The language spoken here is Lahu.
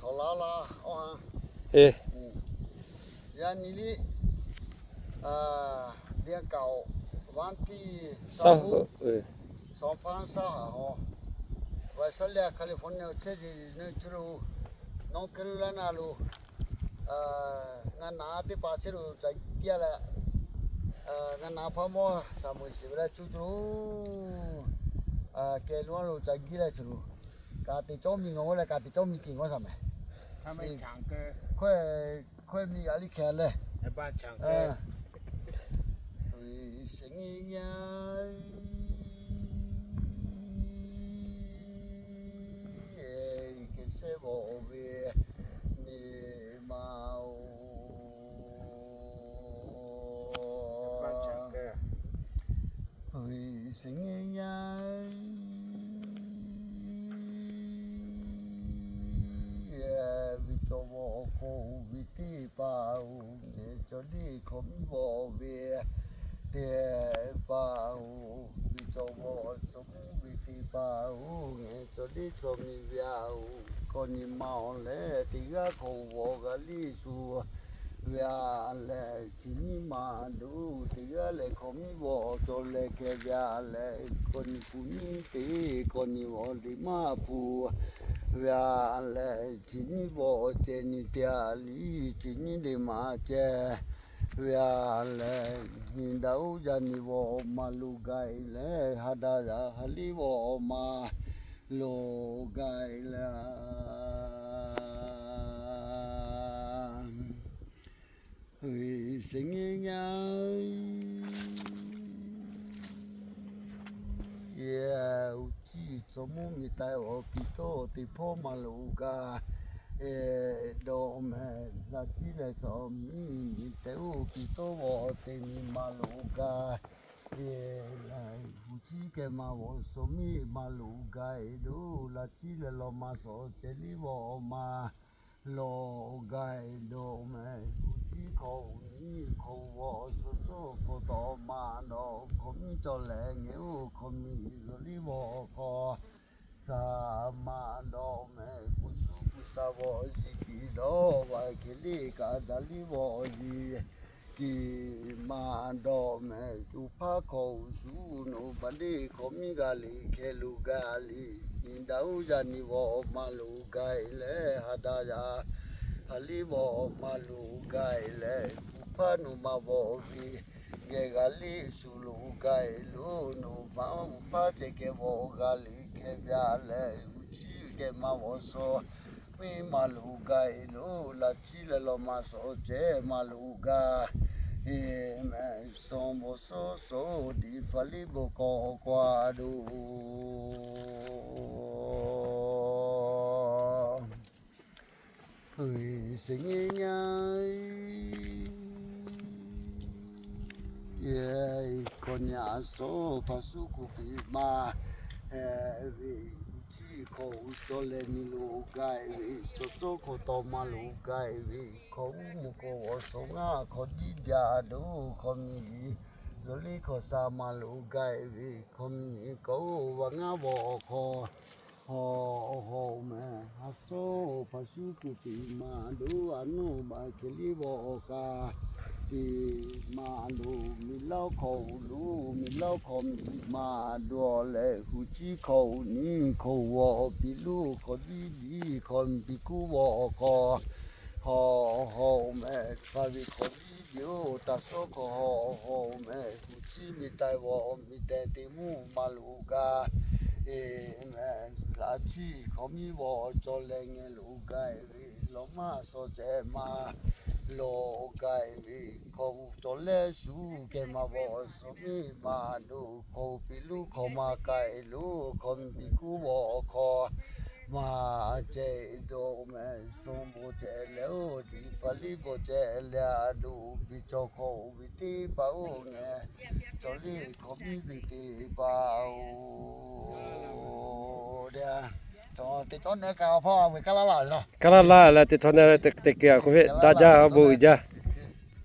Awˬ laˇ laˇ, awˬ ha, e, yaꞈ nyi liꞈ, เดือนเก้า วันที่ สอง สองพันยี่สิบห้า haw, ไวสเลีย แคลิฟอร์เนีย chehˇ ve nyi chi lo, North Carolina lo, ngaˬ naˍ teˇ hpaˍ chehˇ lo ca giˇ leh, ngaˬ naˍ hpaˇ mawˇ shaˍ meuꞈ shiˍ ve leh cuˇ tuˬ lo, kehˬ lo a lo ca giˇ leh chi lo, kaꞈ teꞈ cawˇ miˬ ngaˬ g'awˇ leh kaꞈ teꞈ cawˇ miˬ kehˬ g'awˇ shaˍ mehˍ. Hkawehˇ miˬ g'aꞈ liˇ hkeh leh, shehˍ nyi nyi kehˬ shehˇ vawˆ ve nyi ma oˬ, shehˍ nyi nyi ve cawˬ vawˆ hk'oˆ ve teˇ hpaˍ oˬ, ngehˬ cawˬ liˇ hkawꞈ miˉ vawˆ ve teˇ hpaˍ oˬ, ve cawˬ vawˆ cawˬ miˉ ve teˇ hpaˍ oˬ, ngehˬ cawˬ liˇ cawˬ miˬ ve a oˬ, hkawꞈ nyi ma awˬ leh teˇ g'aˇ hk'awꞈ vawˆ g'a liˇ shu ve a leh, chi nyiˇ ma doˬ teˇ g'aˇ leh hkawꞈ miˉ vawˆ cawˬ leh hkeh ve a leh, hkawꞈ nyi hpu nyiˇ teˇ hkawꞈ nyi vawˆ teˇ maˇ hpu ve a leh, chi nyiˇ vawˆ ceh nyi teˇ a liˇ, chi nyiˇ teˇ ma ceh ve a leh, nyi daꞈ uˉ yaꞈ nyi vawˆ maˇ loꞈ gaˬ e leh, ha daꞈ yaꞈ ha liˇ vawˆ maˇ loꞈ gaˬ e leh, shehˍ nyi nyi, uˉ ciˉ cawˬ mvuhˇ miˬ taiˍ awˬ piˍ tawˇ teˇ hpawˇ maˇ loꞈ gaˬ dawˇ mehˍ. Laꞈ ciˉ leh cawˬ miˉ miˬ taiˍ oˇ piˍ tawˇ vawˆ teˇ miˬ maˇ loꞈ gaˬ ve, uˉ ciˉ kehˬ ma vawˆ suh miˉ maˇ loꞈ gaˬ e doˬ. Laꞈ ciˉ leh law ma suh ceh liˇ vawˆ maˇ loꞈ gaˬ e dawˇ mehˍ. Uˉ ciˉ hkawꞈ uˉ nyiˇ hkawꞈ vawˆ suh suhˉ hkawꞈ tawˆ maˇ dawˇ, hkawꞈ miˉ cawˬ leh ngehˬ oˇ hkawꞈ miˬ zuhꞈ liˇ vawˆ hk'aw shaˍ maˇ dawˇ mehˍ. Hpu suhˉ hpu shaˍ vawˆ yiˍ kiˍ dawˇ, vaꞈ hkeh liˇ kaꞈ daꞈ liˇ vawˆ yiˍ kiˍ maˇ dawˇ mehˍ. Tuˍ hpaˇ hkawꞈ uˉ shuˍ nuˬ baˬ deˇ hkawꞈ miˉ g'a liꞈ hkeh loꞈ gaˬ liˇ, nyi daꞈ uˉ yaꞈ nyi vawˆ maˇ loꞈ gaˬ e leh, ha daꞈ yaꞈ ha liˇ vawˆ maˇ loꞈ gaˬ e leh, tuˍ hpaˇ nuˬ maˇ vawˆ ve geh g'a liˇ shuˍ loꞈ gaˬ e loˬ. Nuˬ maˇ tuˍ hpaˇ ceh kehˬ vawˆ g'a liꞈ hkeh ve a leh, uˉ ciˉ kehˬ ma vawˆ suh miˉ maˇ loꞈ gaˬ e loˬ. Laꞈ ciˉ leh law ma suh ceh maˇ loꞈ gaˬ e mehˍ. Suh bon suh suh diˍ faˍ liˇ bon k'awꞈ k'oꞈ a doˬ. Shehˍ nyi nyi, hkawꞈ nyi a suh hpaˍ suhˉ kuˬ piˍ maˇ heˆ ve, uˉ ciˉ hkawꞈ uˉ cawˬ leh nyi loꞈ gaˬ e ve, suh cawˇ hkawꞈ tawˆ maˇ loꞈ gaˬ e ve, hkawꞈ uˉ mvuhˇ k'awꞈ vawˆ suh ngaˇ hkawꞈ diˇ jaˇ doˬ. Hkawꞈ miˬ zuhꞈ liˇ hkawꞈ sha maˇ loꞈ gaˬ e ve, hkawꞈ miˬ k'awꞈ oˇ vaꞈ ngaˇ vawˆ awˬ hk'aw haw haw mehˍ. A suh hpaˍ suhˉ kuˬ piˍ maˇ doˬ. A nuˇ baˬ hkeh liˇ vawˆ awˬ k'a piˍ maˇ doˬ. Miˬ laˇ hkawꞈ uˉ loˬ, miˬ laˇ hkawꞈ miˬ maˇ dawˇ leh, uˉ ciˉ hkawꞈ uˉ nyiˇ hkawꞈ vawˆ piˍ loˬ. Hkawꞈ diˇ diˇ hkawꞈ piˍ kuˉ vawˆ awˬ hk'aw haw haw mehˍ. Hpaˍ ve hkawꞈ diˇ diˇ oˬ, taˇ suhˉ hkawꞈ haw haw mehˍ. Uˉ ciˉ miˬ taiˍ vawˆ miˬ teh teˇ mvuhˇ maˇ loꞈ gaˬ e mehˍ. Laꞈ ciˉ hkawꞈ miˉ vawˆ cawˬ leh ngeh loꞈ gaˬ e ve, law maˇ suh ceh maˇ loꞈ gaˬ e ve, hkawꞈ cawˬ leh shuˍ kehˬ ma vawˆ suh miˉ maˇ doˬ. Hkawꞈ piˍ loˬ hkawꞈ maˇ k'ai loˬ. Hkawꞈ piˍ kuˉ vawˆ awˬ hk'aw maˇ ceh dawˇ mehˍ. Suh bon ceh leh oˇ diˍ faˍ liˇ bon ceh leh a doˬ. Piˍ cawˬ hkawꞈ uˉ ve teˇ hpaˍ oˇ ngeh cawˬ liˇ hkawꞈ miˉ ve teˇ hpaˍ oˬ. Teˇ cawˇ nehˆ kaꞈ hpaˇ ve kaˇ laˇ laˇ leh teˇ cawˇ nehˆ teˇ keu a k'oˆ ve daꞈ jaˇ bon uiˍ jaˇ.